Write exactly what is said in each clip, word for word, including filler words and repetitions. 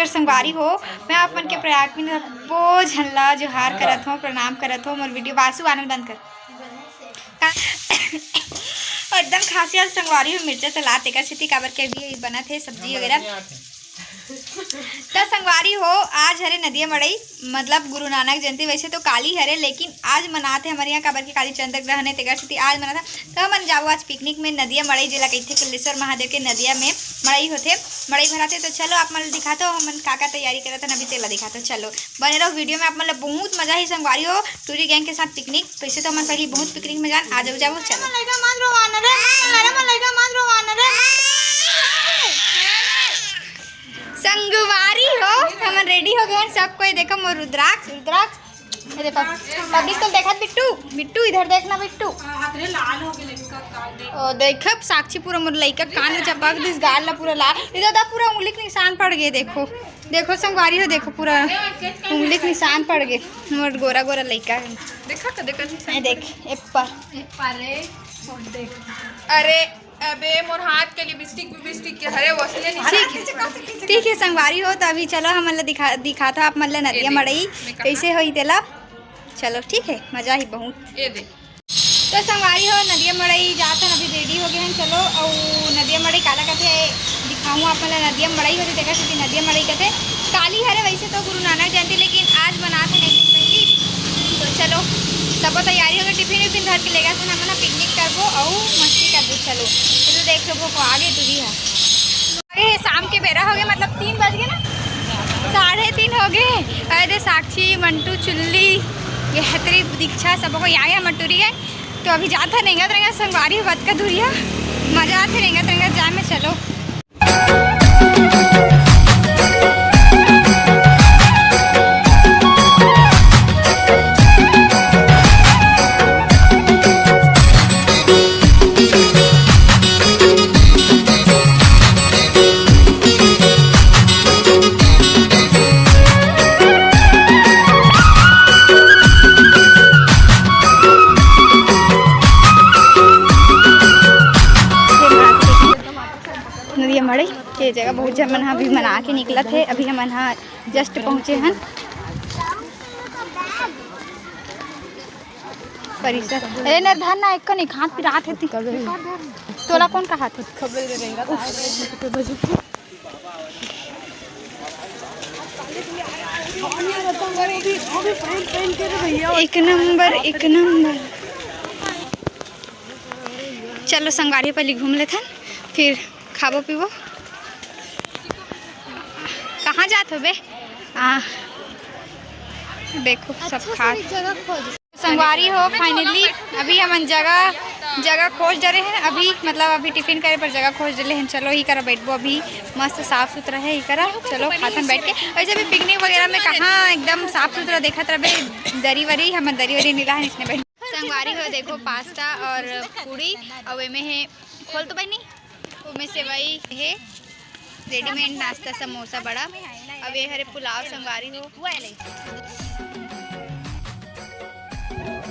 संगवारी हो, मैं आप मन के प्रयाग में सब्बो झन ला जोहार करत हूँ, प्रणाम करत हूँ। मोर वीडियो बासु आनंद बंद कर। का-, एकदम खांसी आज संगवारी हो, मिर्चा चला तेकर सेती, काबर के अभी बनत हे सब्जी वगैरह। त संगवारी हो, आज हरे नदिया मड़ई, मतलब गुरु नानक जयंती। वैसे तो काली हरे, लेकिन आज मनात हे हमर यहाँ, काबर के काली चंद्र ग्रहण हे, तेकर सेती आज मनात हे। त हमन जाबो आज पिकनिक में नदिया मड़ई, जेला कहिथे कुलेश्वर महादेव के नदिया में मड़ई होथे, मड़ई भराथे। तो चलो आप मन ल दिखाथो हमन का का तैयारी करत हन अभी, तेला दिखाथो। चलो बने रहो वीडियो में, आप मन ल बहुत मजा ही संगवारी हो टूरी गैंग के साथ पिकनिक। वैसे तो हमन पहली बहुत पिकनिक में जान, आ जाओ, जाओ, चलो। संगवारी हो, हमन रेडी हो गए हैं सब कोई। देखो मोर रुद्राक्ष, रुद्राक्ष, अरे पब-, पब्लिक तो देखत बिट्टू, बिट्टू इधर देखना बिट्टू। ओ देख साक्षी पूरा मोर लइका कान में चपक दिस, गाल ला पूरा लाल, इधर दा पूरा उंगली के निशान पड़ गए। देखो, देखो संगवारी हो, देखो पूरा उंगली के निशान पड़ गए मोर गोरा गोरा लइका है। देखा तो देखा निशान। ए देख, ए पर। ए पर रे, देख। अरे अबे मोर हाथ के लिपस्टिक विपस्टिक के हरे, वो असली नहीं। ठीक है, ठीक है संगवारी हो, तो अभी चलो हमन ला दिखा, दिखाता आप मन ला नदिया मड़ई कैसे होई तेला। चलो ठीक है, मजा ही बहुत। ये दे। तो संगवारी हो, नदिया मड़ई जात हन, अभी रेडी हो गए हैं। चलो, अउ नदिया मड़ई काला कथे दिखाऊँ आप मन ला। नदिया मड़ई होथे, तेकर सेती नदिया मड़ई कथे। काली हरे वैसे तो गुरु नानक जयंती, लेकिन आज मनात हन एक दिन पहली। तो चलो, सबो तैयारी हो गए, टिफिन विफिन धर के लेगा सन हमन पिकनिक करबो अउ मस्ती करबो। चलो, तो देख लो, वो आ गए टूरी है। अरे शाम के बेरा हो गए, मतलब तीन बज गए ना, साढ़े तीन हो गए। अरे साक्षी, मंटू, चुल्ली, ये हतरी, दीक्षा, सबको यहाँ यहाँ मटूरी है। तो अभी जाता रेंगत रेंगत संगवारी बतका धुरिया, मजा आते रेंगत रेंगत जाए में। चलो। नदिया मड़ई के जगह बहुत झन मन ह अभी मना के निकलत हे। अभी हमन ह जस्ट पहुँचे हन परिसर। ए नरधन ना, एक कन एक हाथ पिरात हे ती। तोला कौन कहात हे? एक नंबर, एक नंबर। चलो संगवारी, पहले घूम लेथन, फिर खाबो पीबो। कहाँ जात हो बे? आ, देखो सब खात। संगवारी हो, finally अभी हमन जगह, जगह खोज डरे हैं। अभी मतलब अभी टिफिन करे पर जगह खोज डरे हैं। चलो, ही करा बैठबो, अभी मस्त साफ सुथरा है, ही करा। चलो, खाथन बैठ के। वैसे भी पिकनिक वगैरह में कहाँ एकदम साफ सुथरा देखत रहबे, दरी वरी, हमन दरी वरी नीला है, इसने बैठ। संगवारी हो, देखो पास्ता और पूड़ी, और एमे है, खोल तो बनी, ओमे सेवई है। रेडीमेड नाश्ता, समोसा, बड़ा। अब ये हरे पुलाव संगवारी हो।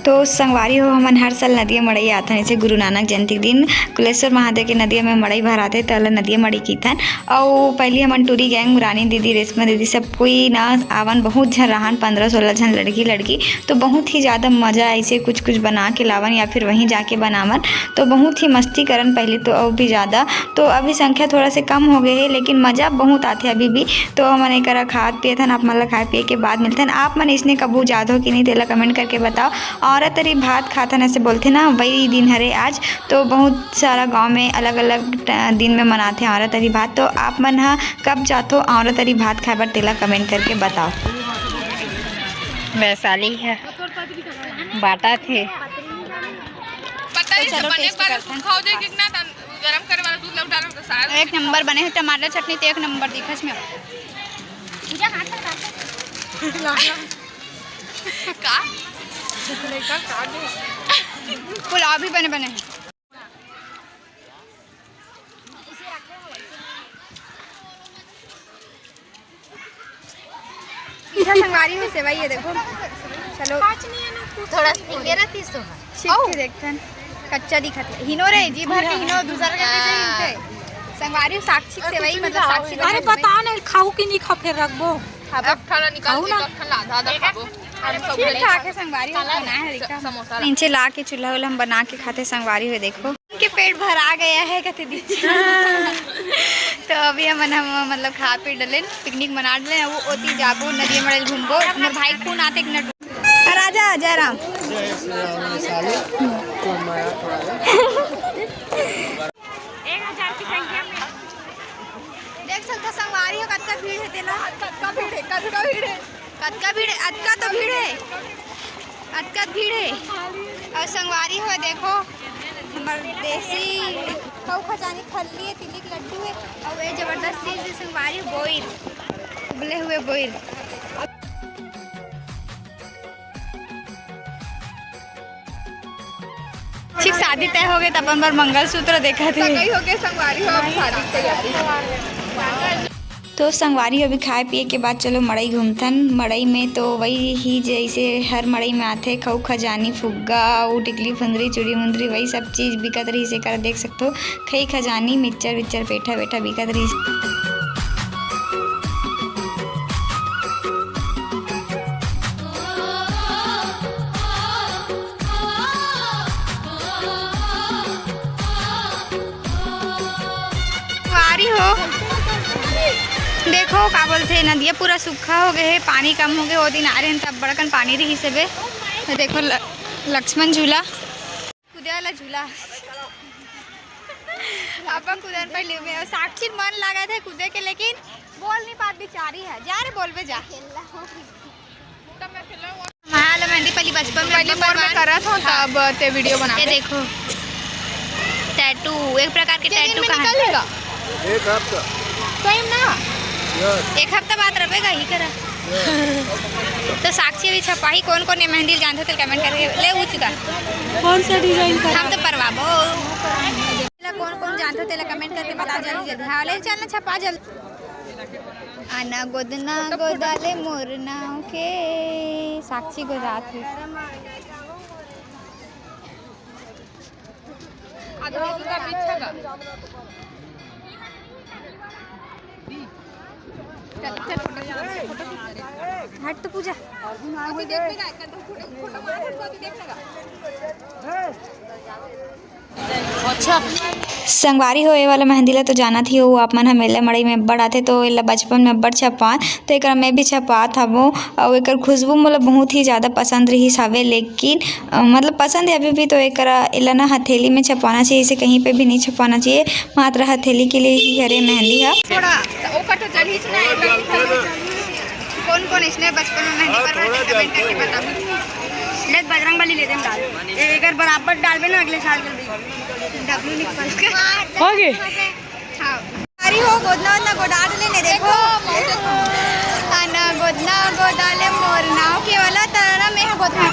तो संगवारी हो, हमन हर साल नदिया मड़ई आथन, जैसे गुरु नानक जयंती के दिन कुलेश्वर महादेव के नदिया में मड़ई भराथे, तेला नदिया मड़ई किथन। अउ पहली हमन टूरी गैंग, रानी दीदी, रेशमा दीदी, सब कोई ना आवन, बहुत झन रहन, पंद्रह सोलह झन लड़की लड़की। तो बहुत ही ज़्यादा मज़ा ऐसे कुछ कुछ बना के लावन या फिर वहीं जाके बनावन। तो बहुत ही मस्ती करन पहले तो, अउ भी ज़्यादा। तो अभी संख्या थोड़ा से कम हो गए है, लेकिन मज़ा बहुत आथे अभी भी। तो हमन एकरा खात पियत हन, आप मन ला खाए पिए के बाद मिलथन। आप मन इसने कभू जात हो कि नहीं, तेला कमेंट करके बताओ। औरत अरी भात खाथन ऐसे बोलथे ना, वही दिन हरे आज। तो बहुत सारा गांव में अलग-अलग ट-, दिन में मनाथे औरत अरी भात। तो आप मन ह कब जाथो औरत अरी भात खाए बर, तेला कमेंट करके बताओ। वैशाली है, बाटा थे। पता नहीं, तो चलो, बने taste पर करते हैं। खाओ, देख, इतना गरम करे वाला दूध लौटा रहा था, शायद। एक नंबर बने हैं टमाटर चटनी, तो एक नंबर दिखस में। का? पुलाव भी बने बने हैं। इधर संगवारी हो सेवई है, देखो। चलो। थोड़ा सा मेरा तीस तो है। छील के देखथन। कच्चा दिखत है। हिनो रे, जी भर के हिनो, दूसरा के भी हिनते। संगवारी साक्षी सेवई, मतलब साक्षी अरे बता नहीं, खाऊ कि नहीं खाऊ, फिर रखबो। खाबो। एक ठन निकाल खाऊ के ना। एक ठन ला, आधा आधा खाबो। हम सब ठीक ठाक है संगवारी, बना है देखा। समोसा ला। नीचे ला के चूल्हा उल्हा हम बना के खाते संगवारी हो, देखो। के पेट भरा गया है, कहते दीदी। तो अभी हमन, हम मतलब खा पी डलेन, पिकनिक मना डलेन, वो ओती जाबो, नदिया मड़ल घूमबो। मोर भाई फोन आते एक मिनट। राजा जयराम। देख सकथो संगवारी हो, कतका भीड़ हे तेला। कतका भीड़ हे, कतका भीड़ हे। कतका भीड़ हे, अतका तो भीड़ हे, अतका भीड़ हे। अउ संगवारी हो देखो, हमर देसी कऊ खजानी खल्ली हे, तिली के लड्डू हे, अउ ये जबरदस्त चीज हे संगवारी, बोइर, उबले हुए बोइर। ठीक शादी तय हो गए, त अपन बर मंगलसूत्र देखत हे। सगाई हो गए, संगवारी हो, अब शादी तैयारी। तो संगवारी हो, अभी खाए पिए के बाद चलो मड़ई घूमथन। मड़ई में तो वही ही जैसे हर मड़ई में आथे, खऊ खजानी, फुग्गा, ऊ टिकली फुंदरी, चूड़ी मुंदरी, वही सब चीज बिकत रहिस। एकर देख सकथो, खई खजानी, मिक्सचर विक्सचर, पेठा वेठा बिकत रहिस। संगवारी हो, देखो का बोलथे, नदिया पूरा सूखा हो गए हे, पानी कम हो गए। वो दिन आ रहे हैं तब बड़कन पानी रहिस हवे। तो देखो ल-, लक्ष्मण झूला, कूदे वाला झूला। अब कूदन पहले में, और साक्षी मन लगा थे कूदे के, लेकिन बोल नहीं पात बिचारी है। जा रे, बोलबे जा। महल मेहंदी पहली बचपन में पहली मोर में करत हो, हाँ। तब ते वीडियो बना ये के। देखो, टैटू, एक प्रकार के टैटू का है। निकलेगा। एक हफ्ता। टाइम ना। यस। एक हफ्ता बाद रहेगा ही करा। यस। तो साक्षी भी छपाही, कौन कौन ये मेहंदी जानते हो तो कमेंट करके ले उचका। कौन सा डिजाइन का? हम तो परवाबो। कौन कौन जानते हो तेला कमेंट करके बता जल्दी जल्दी। हाँ, ले चल ना, छपा जल्दी। आना गोदना गोदाले मोर नाव के, साक्षी गोदात हे। हट तो पूजा। अच्छा। संगवारी हो, ए वाला मेहंदी ला तो जानत ही हो, आप मन ह मेला मड़ई में अब्बड़ आथे, तो एला बचपन में अब्बड़ छपान, तो एकरा मैं भी छपात हवों। अउ एकर खुशबू मोला बहुत ही ज़्यादा पसंद रहिस हवे, लेकिन, अ, मतलब पसंद है अभी भी, तो एकरा, एला ना हथेली में छपाना चाहिए, इसे कहीं पे भी नहीं छपाना चाहिए, मात्र हथेली के लिए ही हरे मेहंदी ह। थोड़ा ओकर तो जल्दी से ना, कौन कौन इसने बचपन में मेहंदी पर कमेंट करके बताओ। देख, बजरंग बली लेते हैं डाल। ए-, एकर बराबर डालबे ना अगले साल के लिए। डब्लू निकल के। हो गए। हाँ। अरे हो, गोदना वोदना गोदात ले ने, देखो। आना गोदना गोदाले मोर नाव के वाला तरह में गोदना।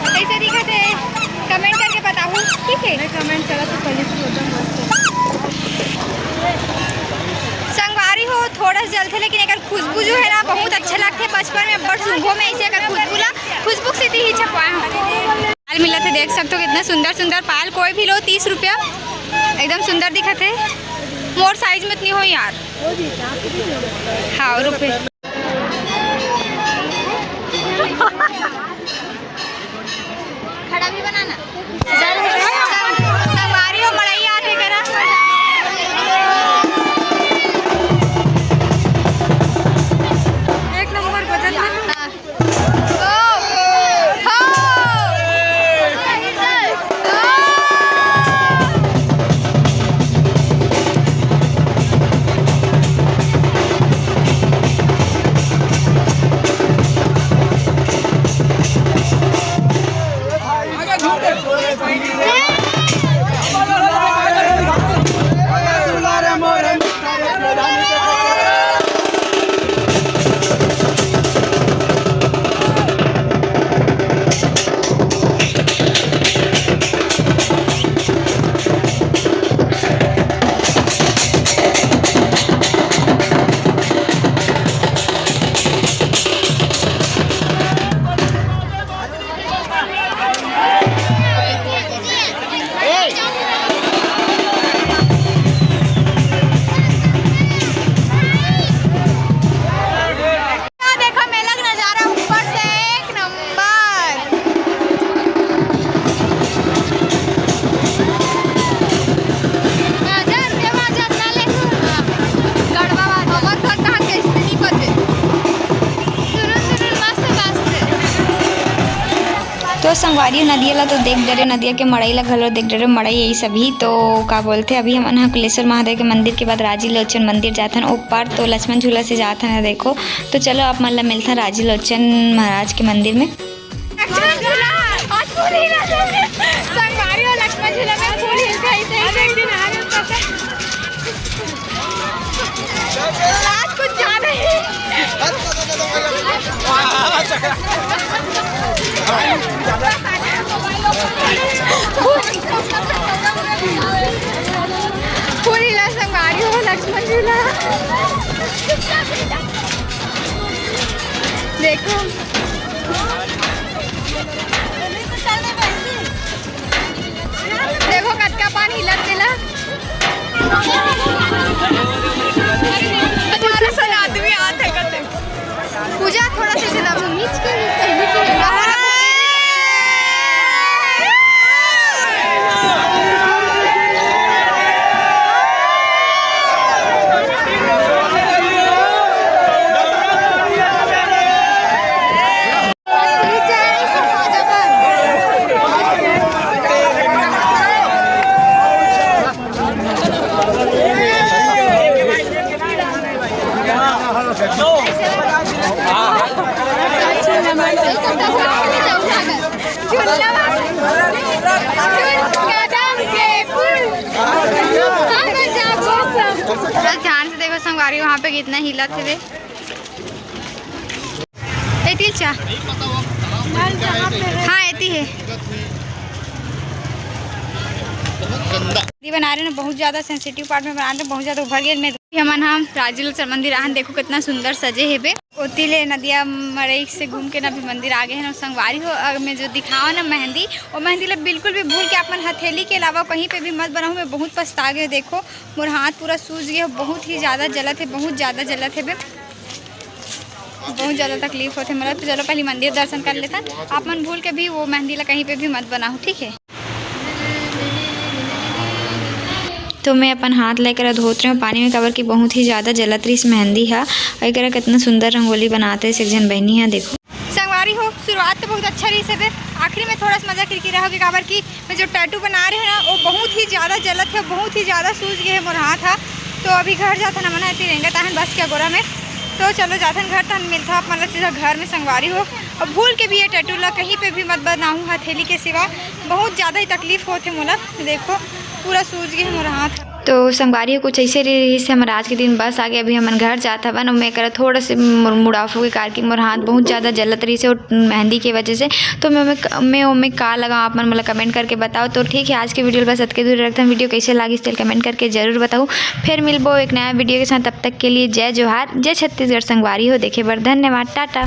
कैसे दिखत हे? कमेंट करके बताहू, ठीक है? मैं कमेंट करा तो पहले से एकदम मस्त है। संगवारी हो, थोड़ा सा जलथे, लेकिन एकर खुशबू जो है ना, बहुत अच्छा लगथे। बचपन में अब्बड़ सूंघों में ऐसे एकर खुशबू ला, खुशबू के सेती ही छपवाए हो। पायल मिलत हे, देख सकते हो कितना सुंदर सुंदर पायल, कोई भी लो तीस रुपया, एकदम सुंदर दिखत हे। मोर साइज में इतनी हो यार। हाँ, रुपये। खड़ा भी बनाना। संगवारी हो, मड़ई आथे करा। एक नंबर बजट में। हाँ। ओ, हो। तो संगवारी हो, नदिया ला तो देख डरे, नदिया के मड़ई ला घलो देख डरे, मड़ई यही सभी। तो का बोलथे, अभी हमन ह कुलेश्वर महादेव के मंदिर के बाद राजी लोचन मंदिर जाथन, ओ पार तो लक्ष्मण झूला से जाथन, देखो। तो चलो आप मन ला मिलथन राजी लोचन महाराज के मंदिर में। लक्ष्मण झूला, आज फूल हिला संगवारी हो, लक्ष्मण झूला में फूल हिलथे, ऐसे ही एक दिन आ रहे हैं। आज कुछ ज्यादा ही। फूल हिला संगवारी हो, लक्ष्मण झूला। देखो, देखो कतका पानी हिलत तेला। पूजा थोड़ा सा इधर आओ, नीच के, नीच के, नीच के। चल ध्यान से देखो संगवारी, वहाँ पे कितना हिलत हे। ए तिलचा। हाँ, एती हे। ये बना रहे ना, बहुत ज्यादा सेंसिटिव पार्ट में बना रहे, बहुत ज्यादा उभर गए। मैं हमन हम राजी लोचन मंदिर आहन, देखो कितना सुंदर सजे हेबे। ओती ले नदिया मड़ई से घूम के ना अभी मंदिर आ गए हैं। और संगवारी हो, अगर मैं जो दिखाओ ना मेहंदी, वो मेहंदी ला बिल्कुल भी भूल के अपन हथेली के अलावा कहीं पे भी मत बनाओ। मैं बहुत पछता गए, देखो मोर हाथ पूरा सूज गए, बहुत ही ज्यादा जलत है, बहुत ज्यादा जलत है बे। बहुत ज्यादा तकलीफ होथे मोला। तो चलो पहले मंदिर दर्शन कर लेथन। आप मन भूल के भी वो मेहंदी ला कहीं पे भी मत बनाओ, ठीक है। तो मैं अपन हाथ लेकर धोत रहे हूँ पानी में, काबर कि बहुत ही ज्यादा जलत रहिस मेहंदी हा। और एकरा कितना सुंदर रंगोली बनाते एक झन बहनी हा, देखो। संगवारी हो, शुरुआत तो बहुत अच्छा रहिस हे बे, आखिरी में थोड़ा सा मजा किरकिरा हो गया, काबर कि मैं जो टैटू बना रहे हैं ना, वो बहुत ही ज्यादा जलत है, बहुत ही ज्यादा सूज गए है मोर हाथ हा। तो अभी घर जाथन हमन, एती रेंगत आहन बस के अगोरा में। तो चलो जाथन घर, तहन मिलथन आप मन ला सीधा घर में संगवारी हो। और भूल के भी ये टैटू ला कहीं पे भी मत बनाहू हथेली के सिवा, बहुत ज्यादा ही तकलीफ होथे मोला। देखो पूरा सूज गए है मोर हाथ। तो संगवारी हो, कुछ ऐसे रहिस हे हमर आज के दिन, बस आगे अभी हमन घर जात हवन। और मैं करा थोड़ा से मुड़-, मुड़ाफू के कारकी मोर हाथ बहुत ज्यादा जलत रहिस हे और मेहंदी के वजह से। तो मैं, मैं, मैं ओमे का लगाऊं, आप मन मोला कमेंट करके बताओ। तो ठीक है, आज के वीडियो बस अतके दूर रखथन। वीडियो कैसे लागिस तेल कमेंट करके जरूर बताओ। फिर मिलबो एक नया वीडियो के साथ, तब तक के लिए जय जोहार, जय छत्तीसगढ़। संगवारी हो देखे बर धन्यवाद, टाटा।